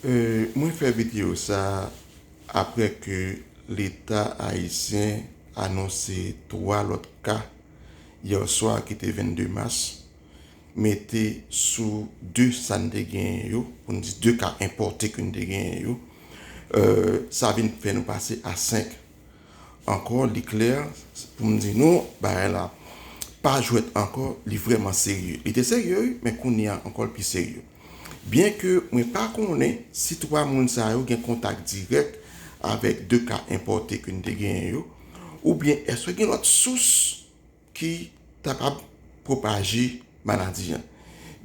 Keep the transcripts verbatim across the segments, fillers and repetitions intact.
Euh, mwen fè videyo sa apre ke Leta ayisyen anonse twa lòt ka yè swa ki te vennde mas, mete sou de sa n te genyen yo, pou n di de ka enpòte ke n te genyen yo, euh, sa vin fè nou pase a senk. Ankò, li klè, pou m di nou, bagay la pa jwèt ankò, li vrèman serye. Li te serye, wi, men kounye a ankò l pi serye. Byen ke mwen pa konnen si twa moun sa yo gen kontak dirèk avèk de ka enpòte ke n te genyen yo, oubyen èske gen lòt sous ki ta kab pwopaje maladi an.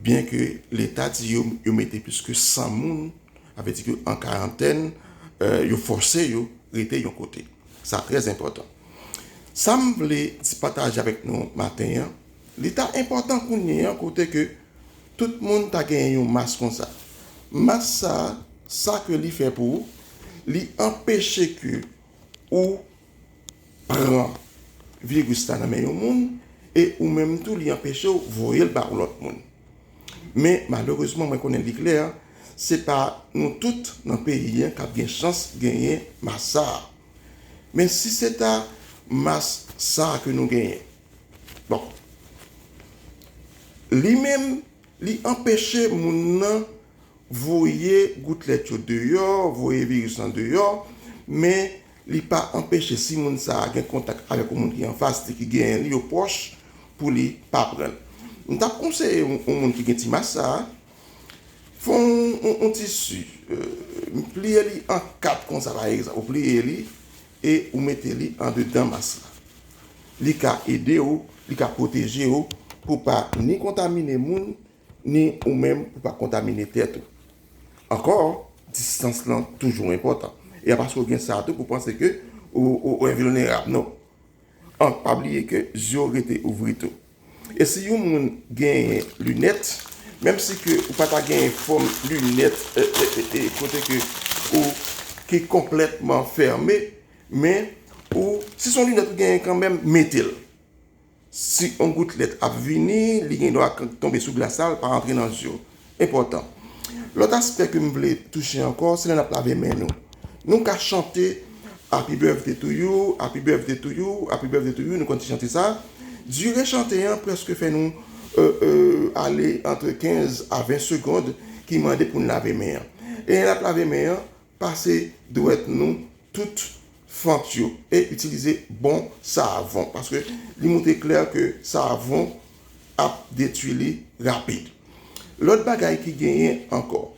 Byen ke Leta di yo, yo mete plis ke san moun, sa vle di ke an karantèn, euh, yo fòse yo rete yon kote. Sa trè enpòtan. Sa m vle di pataje avèk nou maten an, li ta enpòtan kounye an kote ke tout moun ta genyen yon mas konsa. Mas sa, sa ke li fè pou ou, li anpeche ke ou pran viris la nan men yon moun, e ou menm tou li anpeche w voye l ba yon lòt moun. Men malerezman, mwen konnen li klè, se pa nou tout nan peyi an k ap gen chans genyen mas sa a. Men si se ta mas sa a ke nou genyen, bon, li menm, li anpeche moun nan voye goutlèt yo deyò, voye viris lan deyò, men li pa anpeche si moun sa a gen kontak avèk yon moun ki anfas li, ki genyen li, yo pwòch, pou li pa pran l. M t ap konseye yon, yon moun ki gen ti mas sa a, fè yon, yon, yon tisi, euh, pliye li an kat konsa, pa egzanp, ou pliye li e ou mete li andedan mas la. Li ka ede w, li ka pwoteje w pou pa ni kontamine moun, ni ou menm pou pa kontamine tèt ou. Ankò, distans lan toujou enpòtan. E a pa si w gen sa tou pou panse ke ou, ou, ou envilnerab, non. An, pa bliye ke zye w rete ouvri tou. E si yon moun genyen linèt, menm si ke ou pa ta genyen fòm linèt, e, e, e, e, kote ke ou, ki konplètman fèmen, men ou, si se yon linèt ou genyen kanmenm, mete l. Si yon goutlèt ap vini, li gen dwa k-, tonbe sou glas la, l pa rantre nan zye w. Enpòtan. Lòt aspè ke m vle touche ankò, se lè n ap lave men nou. Nou ka chante Happy birthday to you, happy birthday to you, happy birthday to you, nou konn ti chante sa. Dire chante an prèske fè nou, euh, euh, ale antre kenz a ven segonn ki mande pou n lave men an. E lè n ap lave men an, pase dwèt nou tout fant yo e itilize bon savon, paske li montre klè ke savon ap detwi li rapid. Lòt bagay ki genyen ankò,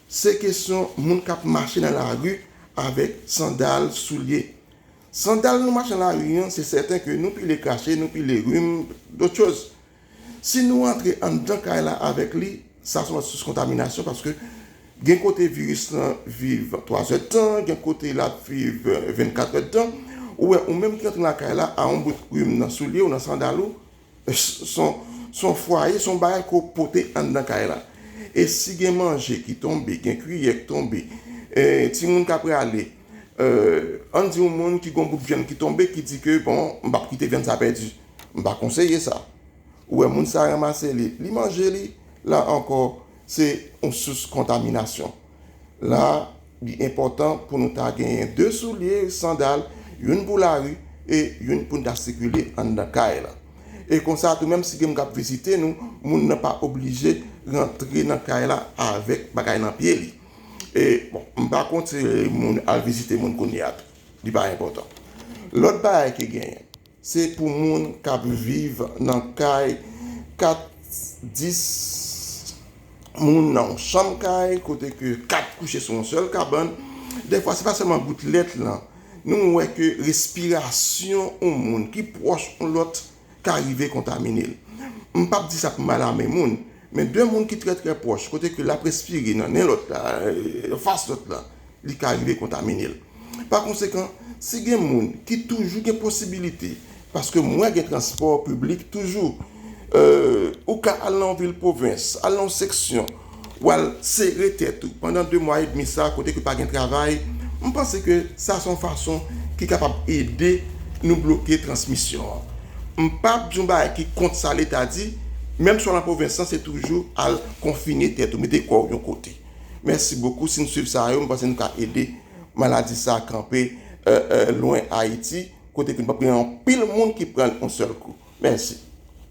se kesyon moun k ap mache nan lari avèk sandal, soulye. Sandal nou mache nan lari an, se sèten ke nou pile krache, nou pile rim, dòt choz. Si nou antre anndan kay la avèk li, sa se yon sous kontaminasyon, paske gen kote viris lan viv twa zè tan, gen kote l ap viv, euh, vennkat è tan. Ou wè, ou menm ki antre nan kay la a yon bout rim nan soulye w, nan sandal ou, s-, s-, se yon, se yon fwaye, se yon bagay ke w pote anndan kay la. E si gen manje ki tonbe, gen kiyè k tonbe, e, timoun k ap prale, euh, ann di yon moun ki gen yon bout vyann ki tonbe, ki di ke, bon, m p ap kite vyann sa pèdi. M pa konseye sa. Ou wè moun sa ranmase li, li manje li, la ankò, se yon sous kontaminasyon. La, li enpòtan pou nou ta genyen de soulye, sandal, youn pou lari e youn pou n ta sikile anndan kay la. E konsa tou, menm si gen moun k ap vizite nou, moun nan pa oblije rantre nan kay la avèk bagay nan pye li. E, bon, m pa konseye moun al vizite moun kounye a tou. Li pa enpòtan. Lòt bagay ki genyen, se pou moun k ap viv nan kay kat, dis moun nan yon chanm kay, kote ke kat kouche sou yon sèl kabann. Dèfwa, se pa sèlman goutlèt lan. Nou wè ke respirasyon yon moun ki pwòch yon lòt ka rive kontamine l. M p ap di sa pou m al a men moun, men de moun ki trè, trè pwòch, kote ke l ap respire nan nen lòt la, euh, fas lòt la, li ka rive kontamine l. Pa konsekan, si gen moun ki toujou gen posibilite, paske m wè gen transpò piblik toujou, euh, ou ka al nan yon vil pwovens, al nan yon seksyon, w al sere tèt ou pandan de mwa edmi sa, kote ke pa gen travay, m panse ke sa se yon fason ki kapab ede nou bloke transmisyon an. M p ap di yon bagay ki kont sa Leta di, menm si w al nan pwovens lan, se toujou al konfine tèt ou, mete kò w yon kote. Mèsi bokou. Si n swiv sa yo, m panse n ka ede maladi sa a kanpe euh, euh, lwen Ayiti, kote ke n p ap gen anpil moun ki pran l yon sèl kou. Mèsi.